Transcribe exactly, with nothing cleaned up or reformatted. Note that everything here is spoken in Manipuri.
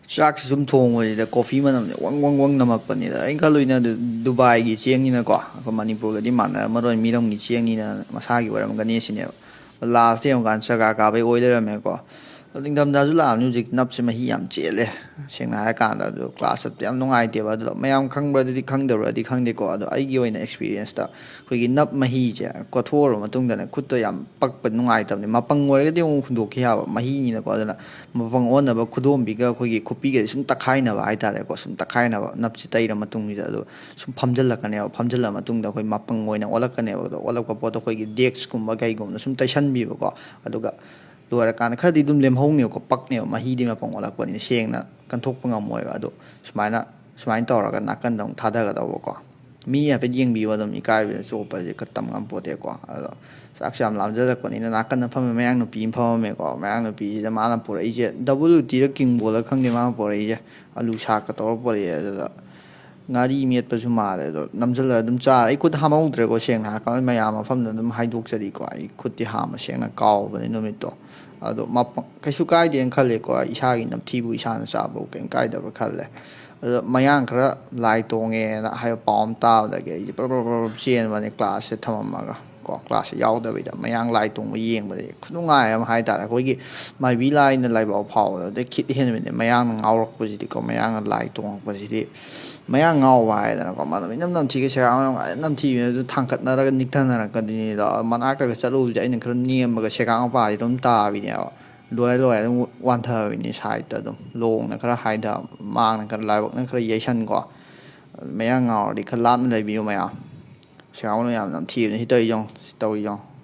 ꯆꯥꯛꯁꯤ ꯁꯨꯝ ꯊꯣꯡꯕꯁꯤꯗ ꯀꯣꯐꯤ ꯃꯅꯝꯁꯦ ꯋꯪ ꯋꯪ ꯋꯪ ꯅꯝꯃꯛꯄꯅꯤꯗ꯫ ꯑꯩꯅ ꯈꯜꯂꯨꯏꯅ ꯑꯗꯨ ꯗꯨꯕꯥꯏꯒꯤ ꯆꯦꯡꯅꯤꯅꯀꯣ, ꯑꯩꯈꯣꯏ ꯃꯅꯤꯄꯨꯔꯒꯗꯤ ꯃꯥꯟꯅꯔꯝꯃꯔꯣꯏ, ꯃꯤꯔꯝꯒꯤ ꯆꯦꯡꯅꯤꯅ ꯃꯁꯥꯒꯤ ꯑꯣꯏꯔꯝꯒꯅꯤ ꯁꯤꯅꯦꯕ꯫ ꯂꯥꯁꯇ ꯌꯦꯡꯉꯨꯀꯥꯟꯗ ꯆꯒꯥ ꯀꯥꯕꯩ ꯑꯣꯏ ꯂꯩꯔꯝꯃꯦꯀꯣ꯫ ꯑꯗꯣ ꯅꯤꯡꯊꯝꯊꯥꯁꯨ ꯂꯥꯛꯑꯕꯅꯤ, ꯍꯧꯖꯤꯛ ꯅꯞꯁꯦ ꯃꯍꯤ ꯌꯥꯝ ꯆꯦꯜꯂꯦ꯫ ꯁꯦꯡꯅ ꯍꯥꯏꯔꯀꯥꯟꯗ ꯑꯗꯣ ꯀ꯭ꯂꯥꯁ ꯆꯠꯄꯗ ꯌꯥꯝ ꯅꯨꯡꯉꯥꯏꯇꯦꯕ꯫ ꯑꯗꯨꯗꯣ ꯃꯌꯥꯝ ꯈꯪꯕ꯭ꯔꯗꯤ ꯈꯪꯗꯕ꯭ꯔꯗꯤ ꯈꯪꯗꯦꯀꯣ, ꯑꯗꯣ ꯑꯩꯒꯤ ꯑꯣꯏꯅ ꯑꯦꯛꯁꯄꯤꯔꯤꯌꯦꯟꯁꯇ ꯑꯩꯈꯣꯏꯒꯤ ꯅꯞ ꯃꯍꯤꯁꯦ ꯀꯣꯊꯣꯛꯎꯔꯕ ꯃꯇꯨꯡꯗꯅꯦ ꯈꯨꯠꯇ ꯌꯥꯝ ꯄꯛꯄ ꯅꯨꯡꯉꯥꯏꯇꯕꯅꯤ꯫ ꯃꯄꯪ ꯑꯣꯏꯔꯒꯗꯤ ꯑꯃꯨꯛ ꯍꯨꯟꯗꯣꯛꯈꯤ ꯌꯥꯕ, ꯃꯍꯤꯅꯤꯅꯀꯣ꯫ ꯑꯗꯨꯅ ꯃꯄꯪ ꯑꯣꯟꯅꯕ ꯈꯨꯗꯣꯝꯕꯤꯒ ꯑꯩꯈꯣꯏꯒꯤ ꯈꯨꯄꯤꯒꯁꯦ ꯁꯨꯝ ꯇꯛꯈꯥꯏꯅꯕ ꯍꯥꯏꯇꯥꯔꯦꯀꯣ, ꯁꯨꯝ ꯇꯛꯈꯥꯏꯅꯕ, ꯅꯞꯁꯤ ꯇꯩꯔ ꯃꯇꯨꯡꯁꯤꯗ ꯑꯗꯣ ꯁꯨꯝ ꯐꯝꯖꯤꯜꯂꯛꯀꯅꯦꯕ꯫ ꯐꯝꯖꯤꯜꯂ ꯃꯇꯨꯡꯗ ꯑꯩꯈꯣꯏ ꯃꯄꯪ ꯑꯣꯏꯅ ꯑꯣꯜꯂꯛꯀꯅꯦꯕ꯫ ꯑꯗꯣ ꯑꯣꯜꯂꯛꯄ ꯄꯣꯠꯇꯣ ꯑꯩꯈꯣꯏꯒꯤ ꯗꯦꯛꯁꯀꯨꯝꯕ ꯀꯩꯒꯨꯝꯕꯗ ꯁꯨꯝ ꯇꯩꯁꯟꯕꯤꯕꯀꯣ꯫ ꯑꯗꯨꯒ ꯂꯣꯏꯔꯀꯥꯟꯗ ꯈꯔꯗꯤ ꯑꯗꯨꯝ ꯂꯦꯝꯍꯧꯅꯦꯕꯀꯣ, ꯄꯛꯅꯦꯕ, ꯃꯍꯤꯗꯤ ꯃꯄꯪ ꯑꯣꯜꯂꯛꯄꯅꯤꯅ ꯁꯦꯡꯅ ꯀꯟꯊꯣꯛꯄ ꯉꯝꯃꯣꯏꯕ꯫ ꯑꯗꯣ ꯁꯨꯃꯥꯏꯅ, ꯁꯨꯃꯥꯏꯅ ꯇꯧꯔꯒ ꯅꯥꯀꯟꯗ ꯑꯃꯨꯛ ꯊꯥꯗꯒꯗꯧꯕꯀꯣ꯫ ꯃꯤ ꯍꯥꯏꯐꯦꯠ ꯌꯦꯡꯕꯤꯌꯣ, ꯑꯗꯨꯝ ꯏꯀꯥꯏꯕꯅ ꯆꯣꯞꯄꯁꯦ ꯈꯔ ꯇꯝ ꯉꯝꯄꯣꯠꯇꯦꯀꯣ꯫ ꯑꯗꯣ ꯆꯥꯛꯁꯨ ꯌꯥꯝ ꯂꯥꯝꯖꯜꯂꯛꯄꯅꯤꯅ ꯅꯥꯀꯟꯗ ꯐꯝꯃꯤ ꯃꯌꯥꯡ ꯅꯨꯄꯤ ꯑꯃ ꯐꯝꯃꯝꯃꯦꯀꯣ꯫ ꯃꯌꯥꯡ ꯅꯨꯄꯤꯁꯤꯗ ꯃꯥꯅ ꯄꯨꯔꯛꯏꯁꯦ ꯗꯕꯜ ꯌꯨ ꯇꯤꯔ ꯀꯤꯡꯕꯣꯜꯂ ꯈꯪꯗꯦ ꯃꯥꯅ ꯄꯨꯔꯛꯏꯁꯦ, ꯑꯂꯨ ꯁꯥꯛꯀ ꯇꯧꯔ ꯄꯨꯔꯛꯑꯦ꯫ ꯑꯗꯨꯗ ꯉꯥꯔꯤ ꯃꯦꯠꯄꯁꯨ ꯃꯥꯜꯂꯦ꯫ ꯑꯗꯣ ꯅꯝꯁꯤꯜꯂꯒ ꯑꯗꯨꯝ ꯆꯥꯔꯦ꯫ ꯑꯩ ꯈꯨꯠ ꯍꯥꯝꯍꯧꯗ꯭ꯔꯦꯀꯣ, ꯁꯦꯡꯅ ꯍꯥꯏꯔꯀꯥꯟꯗ ꯃꯌꯥꯝ ꯃꯐꯝꯗ ꯑꯗꯨꯝ ꯍꯥꯏꯗꯣꯛꯆꯔꯤꯀꯣ꯫ ꯑꯩ ꯈꯨꯠꯇꯤ ꯍꯥꯝꯕ ꯁꯦꯡꯅ ꯀꯥꯎꯕꯅꯦ ꯅꯨꯃꯤꯠꯇꯣ꯫ ꯑꯗꯣ ꯃꯄ-, ꯀꯩꯁꯨ ꯀꯥꯏꯗꯦꯅ ꯈꯜꯂꯦꯀꯣ, ꯏꯁꯥꯒꯤ ꯅꯝꯊꯤꯕꯨ ꯏꯁꯥꯅ ꯆꯥꯕꯕꯨ ꯀꯩꯝ ꯀꯥꯏꯗꯕ꯭ꯔꯥ ꯈꯜꯂꯦ꯫ ꯑꯗꯣ ꯃꯌꯥꯡ ꯈꯔ ꯂꯥꯏ ꯇꯣꯡꯉꯦꯅ ꯍꯥꯏꯕ ꯄꯥꯎ ꯑꯃ ꯇꯥꯕꯗꯒꯤ ꯑꯩꯁꯦ ꯄ꯭ꯔꯞ ꯄ꯭ꯔꯞ ꯄ꯭ꯔꯞ ꯆꯦꯟꯕꯅꯦ, ꯀ꯭ꯂꯥꯁꯁꯦ ꯊꯝꯃꯝꯃꯒ ꯀꯣ꯫ ꯀ꯭ꯂꯥꯁꯁꯦ ꯌꯥꯎꯗꯕꯤꯗ ꯃꯌꯥꯡ ꯂꯥꯏ ꯇꯣꯡꯕ ꯌꯦꯡꯕꯗꯤ ꯈꯨꯅꯨꯡꯉꯥꯏ ꯑꯃ ꯍꯥꯏꯇꯥꯔꯦ꯫ ꯑꯩꯈꯣꯏꯒꯤ ꯃꯥꯏꯕꯤ ꯂꯥꯏꯅ ꯂꯥꯏꯕꯛ ꯐꯥꯎꯕꯗ ꯈꯤꯠ ꯍꯦꯟꯕꯅꯦ꯫ ꯃꯌꯥꯡꯅ ꯉꯥꯎꯔꯛꯄꯁꯤꯗꯤꯀꯣ, ꯃꯌꯥꯡꯅ ꯂꯥꯏ ꯇꯣꯡꯉꯛꯄꯁꯤꯗꯤ꯫ ꯃꯌꯥꯡ ꯉꯥꯎꯕ ꯍꯥꯏꯗꯅꯀꯣ, ꯃꯅꯝ ꯏꯅꯝ ꯅꯝꯊꯤꯒꯩ ꯁꯦꯒꯥꯡ ꯃꯅꯝ ꯐꯖꯅ ꯅꯝꯊꯤꯕꯅꯦ꯫ ꯑꯗꯨ ꯊꯥꯡꯀꯠꯅꯔꯒ ꯅꯤꯛꯊꯅꯔꯛꯀꯗꯣꯏꯅꯤꯗꯣ꯫ ꯃꯅꯥꯛꯇꯒ ꯆꯠꯂꯨꯕꯁꯦ ꯑꯩꯅ ꯈꯔ ꯅꯦꯝꯕꯒ ꯁꯦꯒꯥꯡ ꯃꯄꯥꯁꯤꯗ ꯑꯗꯨꯝ ꯇꯥꯕꯤꯅꯦꯕ꯫ ꯂꯣꯏꯔ ꯂꯣꯏꯔ ꯑꯗꯨꯝ ꯋꯥꯟꯊꯕꯤꯅꯤ ꯁꯥꯏꯠꯇ ꯑꯗꯨꯝ꯫ ꯂꯣꯡꯅ ꯈꯔ ꯍꯥꯏꯊ, ꯃꯥꯡꯅ ꯈꯔ, ꯂꯥꯏꯕꯛꯅ ꯈꯔ ꯌꯩꯁꯟꯀꯣ꯫ ꯃꯌꯥꯡ ꯉꯥꯎꯔꯗꯤ ꯈꯔ ꯂꯥꯞꯅ ꯂꯩꯕꯤꯌꯨ ꯃꯌꯥꯝ꯫ ꯁꯦꯒꯥꯡ ꯃꯅꯝ ꯌꯥꯝ ꯅꯝꯊꯤꯕꯅꯦ꯫ ꯁꯤ ꯇꯧꯔꯤ ꯌꯦꯡꯉꯣ, ꯁꯤ ꯇꯧꯔꯤ ꯌꯦꯡꯉꯣ꯫